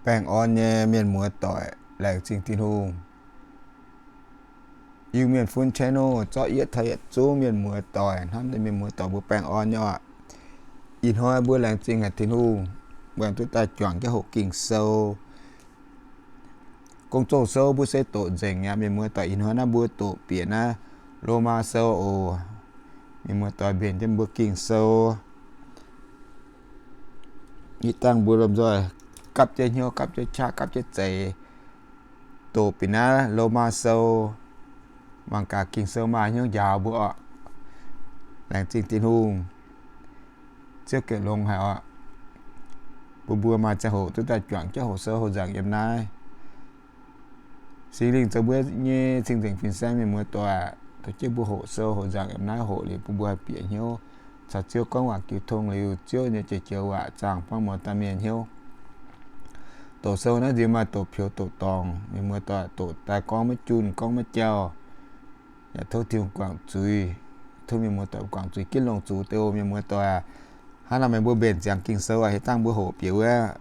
Baengh orn nyei mienh muoz doic, laengz zingh Tin-Hungh. Iu-Mienh Fun Channel zorqv yietv taux yietc zungv mienh muoz doic hnamv deix mienh muoz doic mbuo baengh orn nyei oc. Ih hnoi mbuo laengz zingh haic Tin-Hungh, mbuo duqv daaih juangc jienv hoqc Ging-Sou. Gong-Zoh sou mbuo se doqc nzengc aqv. Mienh muoz doic, ih hnoi naaiv mbuo doqc bieqc naaiv Lomaa sou oc. Mienh muoz doic mbenc jienv mbuo Ging-Sou. Ih dangh mbuo lomh nzoih gapv jienv hnyouv, gapv jienv qaqv, gapv jienv zeix, doqc bieqc naaiv Lomaa sou. Mangc gaax Ging-Sou maaih hnyouv njaaux mbuo oc. Laengz zingh Tin-Hungh. Ziouv gec longx haic oc. Bun mbuo maaih ziangh hoc duqv daaih juangc jienv hoqc sou hoqc nzangc yiem naaiv. Singx Lingh zoux mbuo nyei cing-nzengc fin-saeng mienh muoz doic, dorh jienv mbuo hoqc sou hoqc nzangc yiem naaiv hoqc liuz bun mbuo haih bieqc hnyouv, caux Ziouv gorngv waac jiu tong liuz, Ziouv nyei jiex joux waac zaangh buangv muonz daaih mienh hnyouv. Doqc sou naaiv nziex maaih doqc peux doqc dorngc, mienh muoz doic, doqc daaih gorngv maiv junh gorngv maiv jauh. Yaac tov Tin-Hungh guangc zuiz, tov mienh muoz doic guangc zuiz ginv longc zuqc deix oc mienh muoz doic. Hnangv naaic meih mbuo mbenc ziangx Ging-Sou aqv, hieh dangh mbuo hoqc bieqc wuov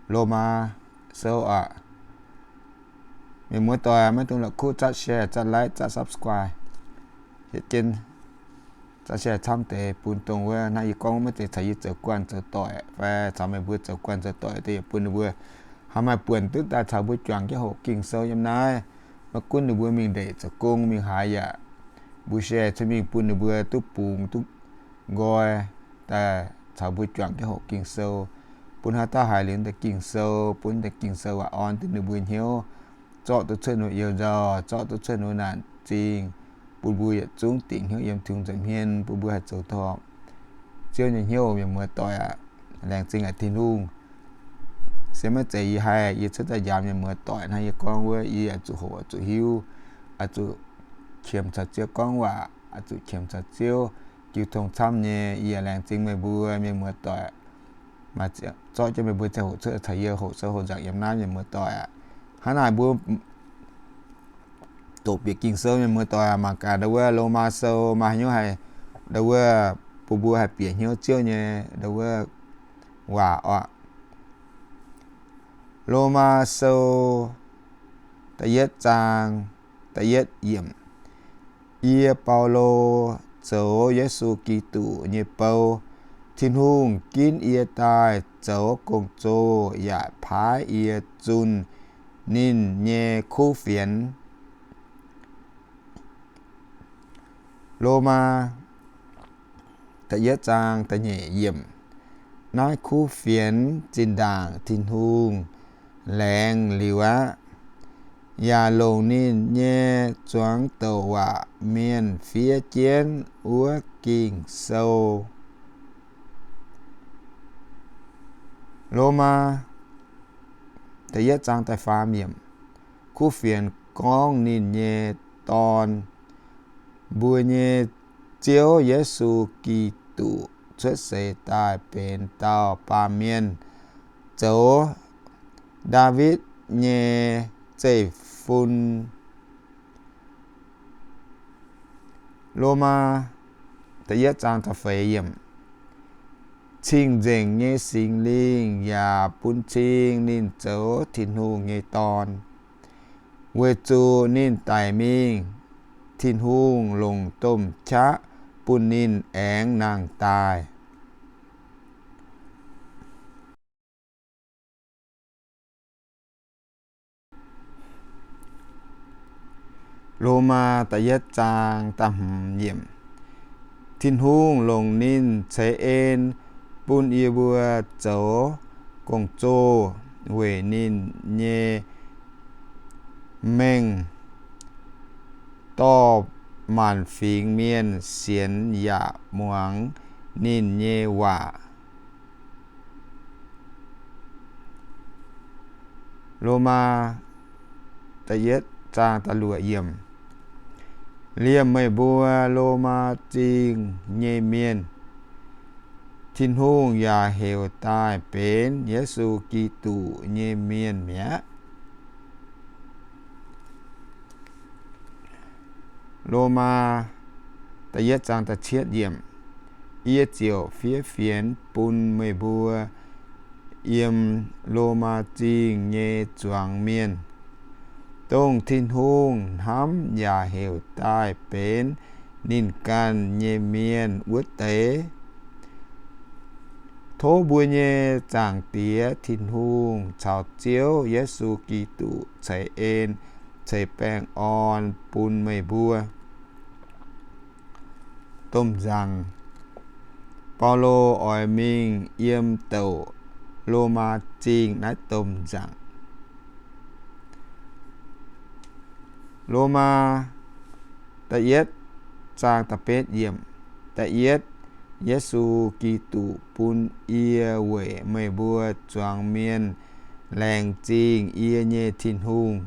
Lomaa sou aqv. Mienh muoz doic maiv dungx la'kuqv zatv share, zatv like, zatv subscribe, hietv jienv zatv share camv deix bun dongh wuov hnangv yie gorngv maiv zeiz caux yie zoux guanh zoux doic fai caux meih mbuo zoux guanh zoux doic deix, yaac bun ninh mbuo haih maaih buonc duqv daaih caux mbuo juangc jienv hoqc Ging-Sou yiem naaiv. Maiv gunv ninh mbuo mingh ndeic zoux gong mingh haaix yaac mbuo share cuotv mingh bun ninh mbuo duqv bungx duqv nqoi daaih caux mbuo juangc jienv hoqc Ging-Sou, bun haaix dauh haiz liuz deix Ging-Sou, bun deix Ging-Sou waac orn duqv ninh mbuo hnyouv, zorqv duqv cuotv ninh mbuo you nzauh, zorqv duqv cuotv ninh mbuo naanc zingh, bun mbuo yietc zungv dingc hnyouv yiem Tin-Hungh nza'hmien, bun mbuo haih zoux torngv Ziouv nyei hnyouv. Mienh muoz doic aac, laengz zingh aac Tin-Hungh. Se maiv zeiz yie haih, yie cuotv daaih njaaux mienh muoz doic hnangv yie gorngv wuov, yie oix zuqc hoqc, oix zuqc hiuv, oix zuqc qiemx caux Ziouv gorngv waac, oix zuqc qiemx caux Ziouv jiu tong camv nyei. Yie laengz zingh meih mbuo mienh muoz doic, maaih zorqv jienv meih mbuo ziangh hoc cuotv caux yie hoqc sou hoqc nzangc yiem naaiv mienh muoz doic aac. Hnangv naaic mbuo doqc bieqc Ging-Sou mienh muoz doic aac, mangc gaax ndau wuov Lomaa sou maaih haaix nyungc haih ndau wuov bun mbuo haih bieqc hnyouv Ziouv nyei ndau wuov waac oc. Lomaa sou da'yietv zaang da'yietv yiemc. Yie, Baulo, zoux Yesu Giduc nyei bou. Tin-Hungh ginv yie daaih zoux gong-zoh yaac paaiv yie zunh ninh nyei kuv fienx. Lomaa da'yietv zaang da'nyeic yiemc. Naaiv kuv fienx zinh ndaangc Tin-Hungh laengz liuz aqv, yaac longc ninh nyei zuangx douc waac mienh fiev jienv wuov Ging-Sou. Lomaa da'yietv zaang da'faam yiemc. Kuv fienx gorngv ninh nyei Dorn, mbuo nyei Ziouv Yesu Giduc, cuotv seix daaih benx dauh baamh mienh, zoux Ndaawitv nyei zeiv-fun. Lomaa da'yietv zaang da'feix yiemc. Cing-Nzengc nyei Singx Lingh yaac bun cing ninh zoux Tin-Hungh nyei Dorn, weic zuqc ninh daic mingh, Tin-Hungh longc domh qaqv bun ninh aengx nangh daaih. Lomaa da'yietv zaang da'hmz yiemc. Tin-Hungh longc ninh ceix en bun yie mbuo zoux gong-zoh weic ninh nyei mengh, dorh maanc fingx mienh sienx yaac muangx ninh nyei waac. Lomaa da'yietv zaang da'luoqc yiemc. Liemh meih mbuo, Lomaa Zingh nyei mienh, Tin-Hungh yaac heuc daaih benx Yesu Giduc nyei mienh mi'aqv. Lomaa da'yietv zaang da'cietv yiemc. Yie ziouc fiev fienx bun meih mbuo, yiem Lomaa Zingh nyei zuangx mienh, dongh Tin-Hungh hnamv yaac heuc daaih benx ninh ganh nyei mienh wuov deix. Tov mbuo nyei Zaangc Diex Tin-Hungh caux Ziouv Yesu Giduc ceix en ceix baengh orn bun meih mbuo. Domh nzaangc, Baulo oix mingh yiem douc Lomaa Zingh naaiv domh nzaangc. Lomaa da'yietv zaang da'betv yiemc. Da'yietv, Yesu Giduc bun yie weic meih mbuo zuangx mienh laengz zingh yie nyei Tin-Hungh,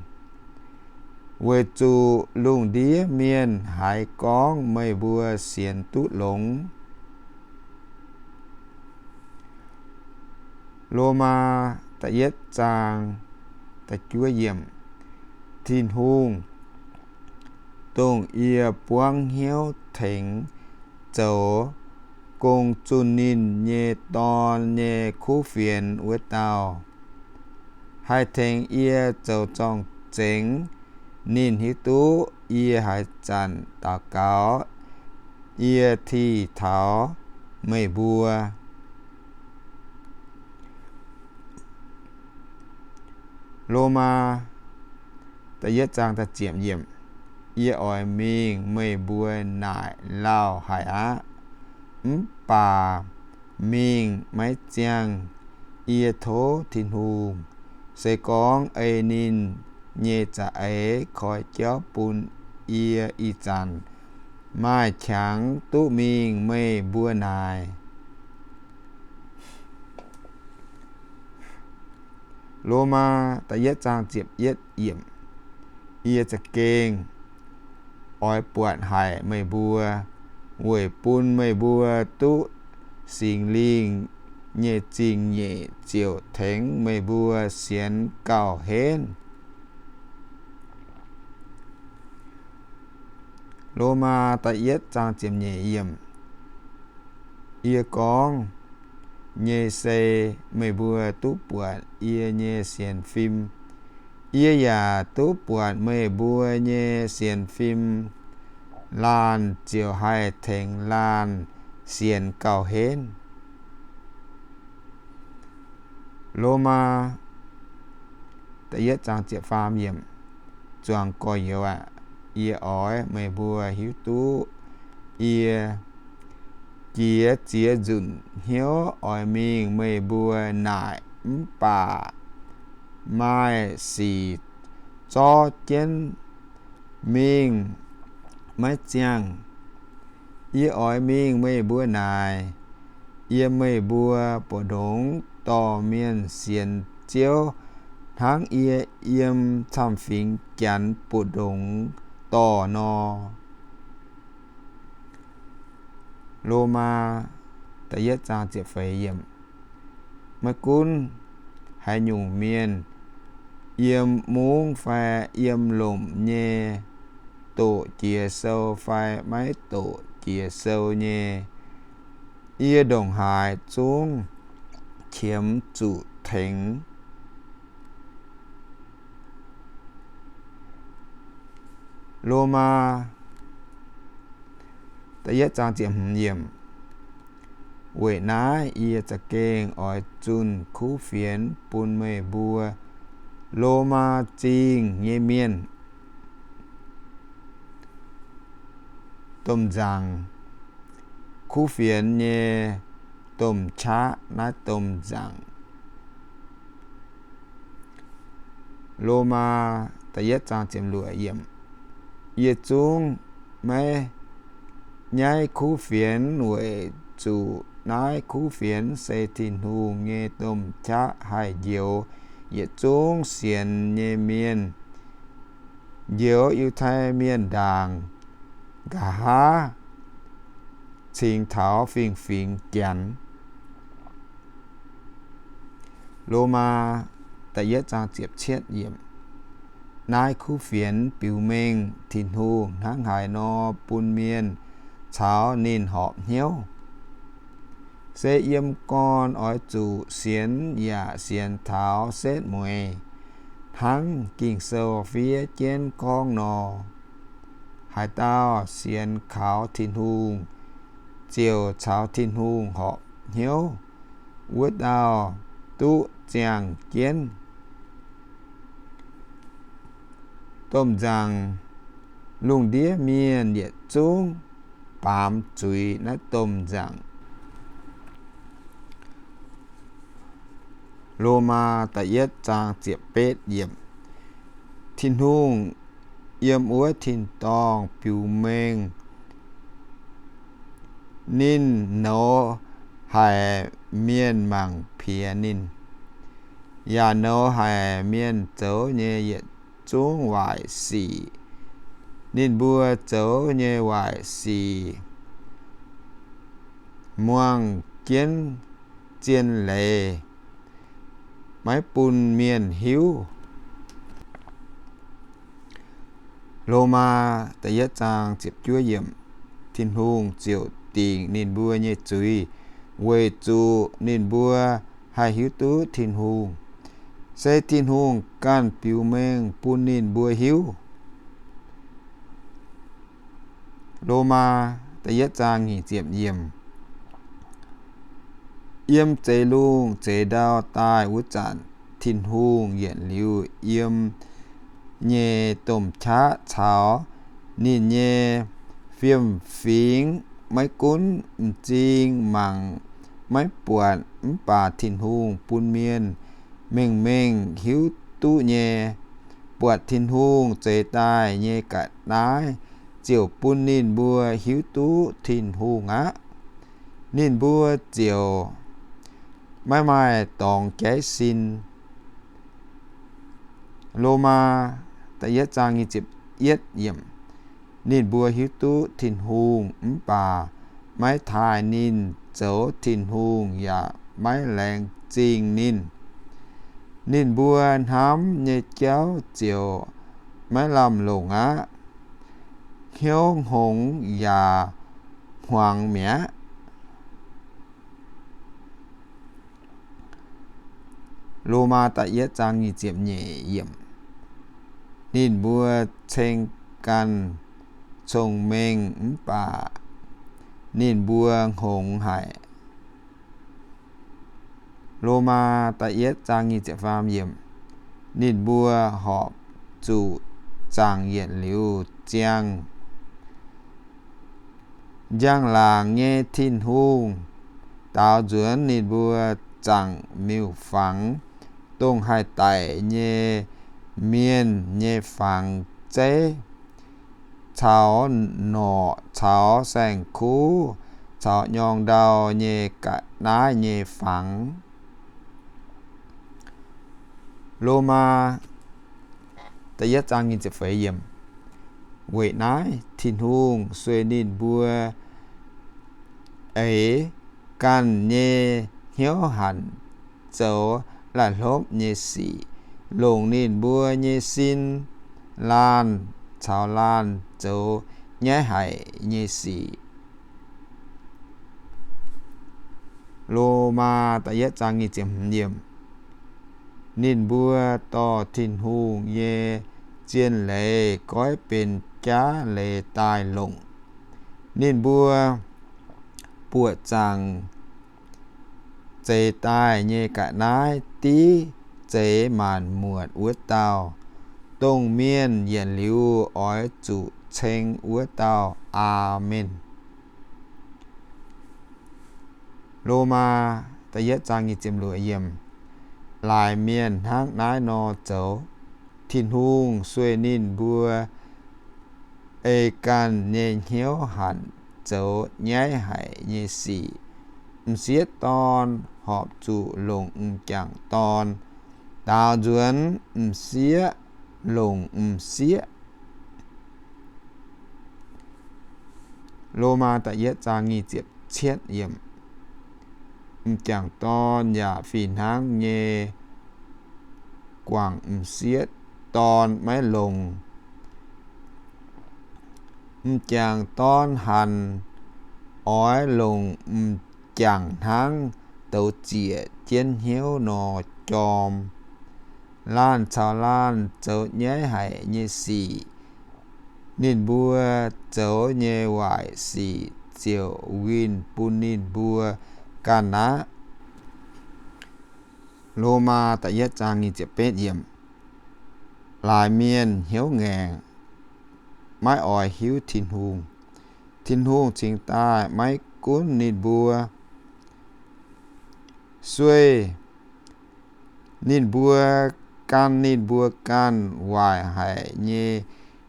weic zuqc lungh ndiev mienh haiz gorngv meih mbuo sienx duqv longx. Lomaa da'yietv zaang da'juov yiemc. Tin-Hungh, dongh yie buangv hnyouv tengx zoux gong zunh ninh nyei Dorn nyei kuv fienx wuov dauh, haih tengx yie zoux zorng-zengx. Ninh hiuv duqv yie haaix zanc daux gaux, yie tih taux meih mbuo. Lomaa da'yietv zaang da'ziepc yiemc. Yie oix mingh meih mbuo naaic lauh haic aqv. Mv baac mingh maiv ziangh. Yie tov Tin-Hungh, se gorngv ei ninh nyei za'eix koi jauv bun yie ih zanc maaih qangx duqv mingh meih mbuo naaic. Lomaa da'yietv zaang ziepc yietv yiemc. Yie za'gengh oix buatc haic meih mbuo, weic bun meih mbuo duqv Singx Lingh nyei zingh nyeic ziouc tengx meih mbuo sienx gauh henv. Lomaa da'yietv zaang ziepc nyeic yiemc. Yie gorngv nyei se meih mbuo duqv buatc yie nyei sienx fim. Yie yaac duqv buatc meih mbuo nyei sienx fim laanh ziouc haih tengx laanh sienx gauh henv. Lomaa da'yietv zaang ziepc faam yiemc. Zuangx gorx-youz aah! Yie oix meih mbuo hiuv duqv yie jiex ziex nzunc hnyouv oix mingh meih mbuo naaic, mv baac maaih sic zorv jienv mingh maiv ziangh. Yie oix mingh meih mbuo naaic, yiem meih mbuo mbu'ndongx dorh mienh sienx Ziouv hnangv yie yiem camv-fingx Janx mbu'ndongx dorh nor. Lomaa da'yietv zaang ziepc feix yiemc. Maiv gunv haaix nyungc mienh, yiem mungv fai yiem lomc nyei, doqc jiex sou fai maiv doqc jiex sou nyei, yie ndongc haaix zungv qiemx zuqc tengx. Lomaa da'yietv zaang ziepc hmz yiemc. Weic naaiv yie za'gengh oix zunh kuv fienx bun meih mbuo Lomaa Zingh nyei mienh. Domh nzaangc, kuv fienx nyei domh qaqv naaiv domh nzaangc. Lomaa da'yietv zaang ziepc luoqc yiemc. Yie zungv maiv nyaiv kuv fienx weic zuqc naaiv kuv fienx se Tin-Hungh nyei domh qaqv haih njoux yietc zungv sienx nyei mienh, njoux Yiutai Mienh ndaangc, nqa'haav cingx taux fingx-fingx Janx. Lomaa da'yietv zaang ziepc cietv yiemc. Naaiv kuv fienx biux mengh Tin-Hungh hnangv haaix nor bun mienh caux ninh horpc hnyouv. Se yiem gorn oix zuqc sienx yaac sienx taux setv mueiz, hnangv Ging-Sou fiev jienv gorngv nor, haaix dauh sienx kaux Tin-Hungh ziouc caux Tin-Hungh horpc hnyouv, wuov dauh duqv ziangh jienv domh nzaangc. Lungh ndiev mienh yietc zungv baamz zuiz naaiv domh nzaangc. Lomaa da'yietv zaang ziepc betv yiemc. Tin-Hungh yiem wuov tin-dorngh biux mengh. Ninh nouz haic mienh mangc piex ninh, yaac nouz haic mienh zoux nyei yietc zungv waaic sic. Ninh mbuo zoux nyei waaic sic muangh jienv zien leiz, maiv bun mienh hiuv. Lomaa da'yietv zaang ziepc juov yiemc. Tin-Hungh ziouc dingc ninh mbuo nyei zuiz, weic zuqc ninh mbuo haih hiuv duqv Tin-Hungh. Se Tin-Hungh ganh biux mengh bun ninh mbuo hiuv. Lomaa da'yietv zaang nyic ziepc yiemc. Yiem zeix lungh zeix ndau daaih wuov zanc, Tin-Hungh yietc liuz yiem nyei domh qaqv caux ninh nyei fiem-fingx maiv gunv m'zing mangc maiv buatc, mv baac Tin-Hungh bun mienh mengh mengh hiuv duqv nyei. Buatc Tin-Hungh zeix daaih nyei ga'naaiv ziouc bun ninh mbuo hiuv duqv Tin-Hungh aqv. Ninh mbuo ziouc maiv maaih dorngx jaiv sin. Lomaa da'yietv zaang nyic ziepc yietv yiemc. Ninh mbuo hiuv duqv Tin-Hungh mv baac maiv taaih ninh, zoux Tin-Hungh yaac maiv laengz zingh ninh. Ninh mbuo hnamv nyei jauv ziouc maiv lamh longc aqv. Hnyouv hngongx yaac hmuangx mi'aqv. Lomaa da'yietv zaang nyic ziepc nyeic yiemc. Ninh mbuo ceng ganh cong-mengh mv baac ninh mbuo hngongx haic. Lomaa da'yietv zaang nyic ziepc faam yiemc. Ninh mbuo horpc zuqc zaangc yietc liuz ziangh. Njang-laangc nyei Tin-Hungh daaux nzuonx ninh mbuo zaangc miuc-fangx, dongh haih daic nyei mienh nyei fangx zeiv, caux norqc, caux saeng-kuv, caux nyorng ndau nyei ga'naaiv nyei fangx. Lomaa da'yietv zaang nyic ziepc feix yiemc. Weic naaiv Tin-Hungh sueih ninh mbuo eix ganh nyei hnyouv hanc zoux laih hlopv nyei sic, longc ninh mbuo nyei sin laanh caux laanh zoux nyaiv haic nyei sic. Lomaa da'yietv zaang nyic ziepc hmz yiemc. Ninh mbuo dorh Tin-Hungh nyei zien leiz goiv benx jaav leiz daaih longc. Ninh mbuo buoqc zaangc zeix daaih nyei ga'naaiv div zeix maanc muotc wuov dauh, dongh mienh yietc liuz oix zuqc ceng wuov dauh. Aamen. Lomaa da'yietv zaang nyic ziepc luoqc yiemc. Laaix mienh hnangv naaiv nor zoux, Tin-Hungh sueih ninh mbuo ei ganh nyei hnyouv hanc zoux nyaiv haic nyei sic. M'sieqv dorn horpc zuqc longc m'jangc dorn daaux nzuonx m'sieqv longc m'sieqv. Lomaa da'yietv zaang nyic ziepc cietv yiemc. M'jangc dorn yaac fih hnangv nyei guangc m'sieqv dorn maiv longc. M'jangc dorn hanc oix longc m'jangc jangc hnangv douz ziec jienv hnyouv nor jorm. Laanh caux laanh zoux nyaiv haic nyei sic, ninh mbuo zoux nyei waaic sic ziouc winh bun ninh mbuo ganh aqv. Lomaa da'yietv zaang nyic ziepc betv yiemc. Laaix mienh hnyouv ngaengc, maiv oix hiuv Tin-Hungh. Tin-Hungh cingx daaih maiv gunv ninh mbuo, sueih ninh mbuo gan ninh mbuo ganh waaic haic nyei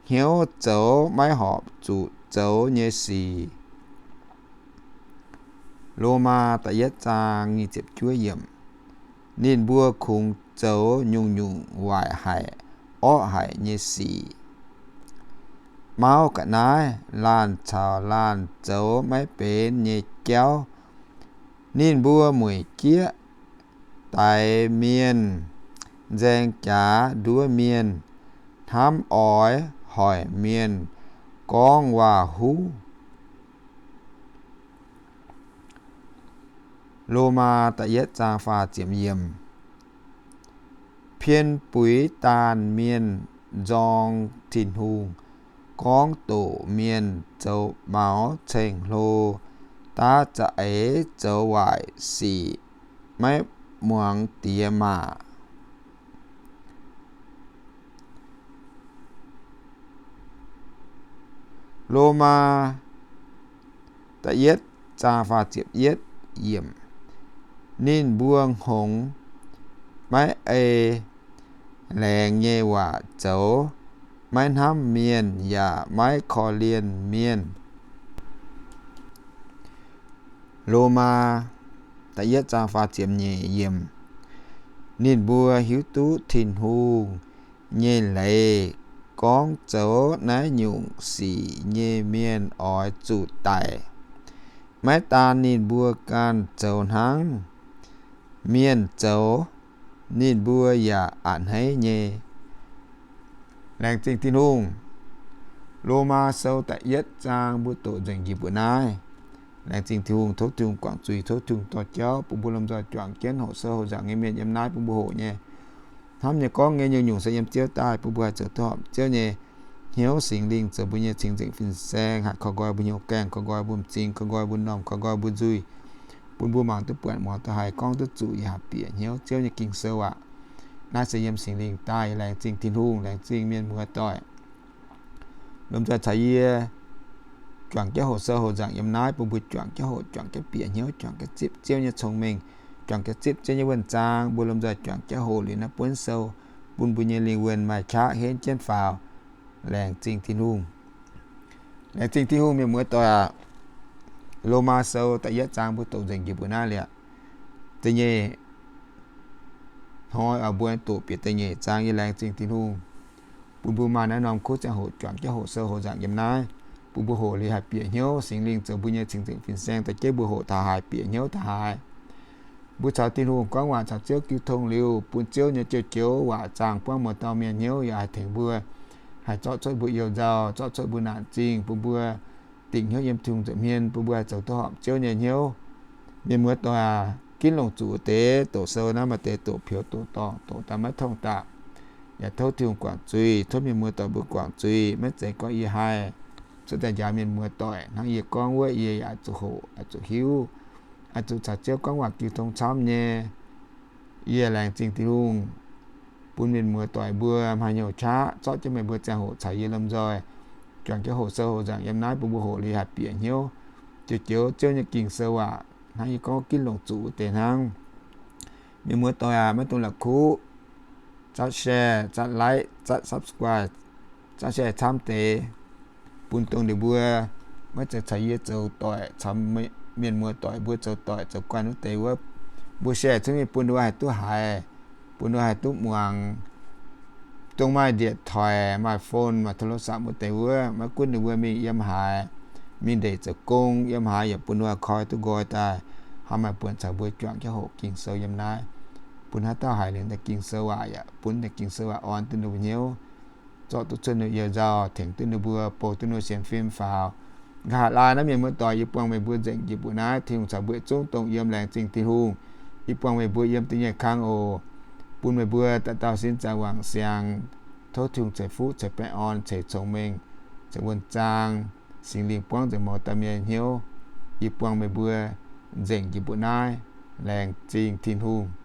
hnyouv zoux maiv horpc zuqc zoux nyei sic. Lomaa da'yietv zaang nyic ziepc juov yiemc. Ninh mbuo kungx zoux nyungc-nyungc waaic haic, orqv haic nyei sic. Mauv ga'naaiv, laanh caux laanh zoux maiv benx nyei jauv. Ninh mbuo mueic jieqv daix mienh, nzaeng jaax nduov mienh, hnamv oix hoic mienh, gorngv waac-huv. Lomaa da'yietv zaang faah ziepc yiemc. Pien buix daanh mienh nzorng Tin-Hungh, gorngv doqc mienh zoux maux ceng-hlo, daav za'eix zoux waaic sic, maiv muangx diex maac. Lomaa da'yietv zaang faah ziepc yietv yiemc. Ninh mbuo hngongx, maiv ei laengz nyei waac zoux, maiv hnamv mienh yaac maiv korv-lienh mienh. Lomaa da'yietv zaang faah ziepc nyeic yiemc. Ninh mbuo hiuv duqv Tin-Hungh nyei leiz gorngv zoux naaiv nyungc sic nyei mienh oix zuqc daic. Maiv daan ninh mbuo ganh zoux hnangv, mienh zoux, ninh mbuo yaac a'hneiv nyei. Laengz zingh Tin-Hungh. Lomaa Sou da'yietv zaang mbuo doqc nzengc njiec mbuo naaiv. Laengz zingh Tin-Hungh, tov Tin-Hungh guangc zuiz, tov Tin-Hungh dorh jauv bun mbuo lomh nzoih juangc jienv hoqc sou hoqc nzangc nyei mienh yiem naaiv bun mbuo hoqc nyei, hnamv nyei, gorngv nyei, nyungc-nyungc se yiem Ziouv daaih, bun mbuo haih zoux duqv horpc Ziouv nyei hnyouv. Singx Lingh zoux mbuo nyei cing-nzengc fin-saeng, haih koi nqoi mbuo hnyouv gaengh, koi nqoi mbuo m'zing, koi nqoi mbuo m'normh, koi nqoi mbuo nzuih, bun mbuo mangc duqv buatc, muangx duqv haiz, gorngv duqv zuqc, yaac haih bieqc hnyouv Ziouv nyei Ging-Sou aac. Naaiv se yiem Singx Lingh daaih. Laengz zingh Tin-Hungh, laengz zingh mienh muoz-doic lomh nzoih caux yie juangc jienv hoqc sou hoqc nzangc yiem naaiv, bun mbuo juangc jienv hoqc, juangc jienv bieqc hnyouv, juangc jienv zipv Ziouv nyei cong-mengh, juangc jienv zipv Ziouv nyei wuonh zaang. Mbuo lomh nzoih juangc jienv hoqc liuz naaiv buonv sou, bun mbuo nyei lingh wuonh maaih qaqv henv jienv faaux. Laengz zingh Tin-Hungh. Laengz zingh Tin-Hungh, mienh muoz-doic aac. Lomaa Sou da'yietv zaang mbuo doqc nzengc njiec mbuo naaiv liuz, da'nyeic hnoi oix mbuo doqc bieqc da'nyeic zaang. Yie laengz zingh Tin-Hungh bun mbuo maaih naaiv norm kuv ziangh hoc juangc jienv hoqc sou hoqc nzangc yiem naaiv, bun mbuo hoqc liuz haih bieqc hnyouv. Singx Lingh zoux mbuo nyei cing-nzengc fin-saeng, dorh jienv mbuo hoqc taux haaix bieqc hnyouv taux haaix. Mbuo caux Tin-Hungh gorngv waac, caux Ziouv jiu tong liuz, bun Ziouv nyei joux-joux waac zaangh buangv muoz-doic mienh hnyouv, yaac haih tengx mbuo, haih zorqv cuotv mbuo you-nzauh, zorqv cuotv mbuo naanc zingh, bun mbuo dingc hnyouv yiem Tin-Hungh nza'hmien, bun mbuo haih zoux duqv horpc Ziouv nyei hnyouv. Mienh muoz-doic aac, ginv longc zuqc wuov deix doqc sou naaiv maaih deix doqc pioux doqc dorngc, doqc daaih maiv tongh daaih. Yaac tov Tin-Hungh guangc zuiz, tov mienh muoz-doic mbuo guangc zuiz. Maiv zeiz gorngv yie haih cuotv daaih njaaux mienh muoz-doic. Hnangv yie gorngv wuov, yie yaac oix zuqc hoqc, oix zuqc hiuv, oix zuqc caux Ziouv gorngv waac jiu tong camv nyei. Yie laengz zingh Tin-Hungh bun mienh muoz-doic mbuo maaih hnyouv qaqv zorqv jienv meih mbuo ziangh hoc caux yie lomh nzoih juangc jienv hoqc sou hoqc nzangc yiem naaiv, bun mbuo hoqc liuz haih bieqc hnyouv joux-joux Ziouv nyei Ging-Sou aac. Hnangv yie gorngv, ginv longc zuqc wuov deix hnangv. Mienh muoz-doic aac, maiv dungx la'kuqv. Zatv share, zatv like, zatv subscribe, zatv share camv deix, bun dongh ninh mbuo maiv zeiz caux yie zoux doic, caux mienh muoz-doic mbuo zoux doic zoux guanh wuov deix wuov, mbuo share cingv mingh bun ninh mbuo haih duqv haiz, bun ninh mbuo haih duqv muangx. Dongh maaih điện thoại, maaih phone, maaih โทรศัพท์ wuov deix wuov, maiv gunv ninh mbuo mingh yiem haaix, mingh ndeic zoux gong yiem haaix, yaac bun ninh mbuo koi duqv nqoi daaih, haih maaih buonc caux mbuo juangc jienv hoqc Ging-Sou yiem naaiv, bun haaix dauh haiz liuz naaiv Ging-Sou waac yaac bun naaiv Ging-Sou waac orn duqv ninh mbuo hnyouv, zorqv duqv cuotv ninh mbuo you-nzauh, tengx duqv ninh mbuo, bou duqv ninh mbuo sienx fim faaux, Nqa'haav laai naaiv mienh muoz-doic, yie buangh meih mbuo nzengc njiec mbu'naaiv, Tin-Hungh caux mbuo yietc zungv dongh yiem, laengz zingh Tin-Hungh. Yie buangh meih mbuo yiem da'nyeic kang oc. Bun meih mbuo dauh dauh sin zaangc wangc siangx. Tov Tin-Hungh ceix fuqv, ceix baengh orn, ceix cong-mengh, ceix wuonh zaang, Singx Lingh buangv nzengc mouz dauh mienh hnyouv. Yie buangh meih mbuo nzengc njiec mbu'naaiv, laengz zingh Tin-Hungh.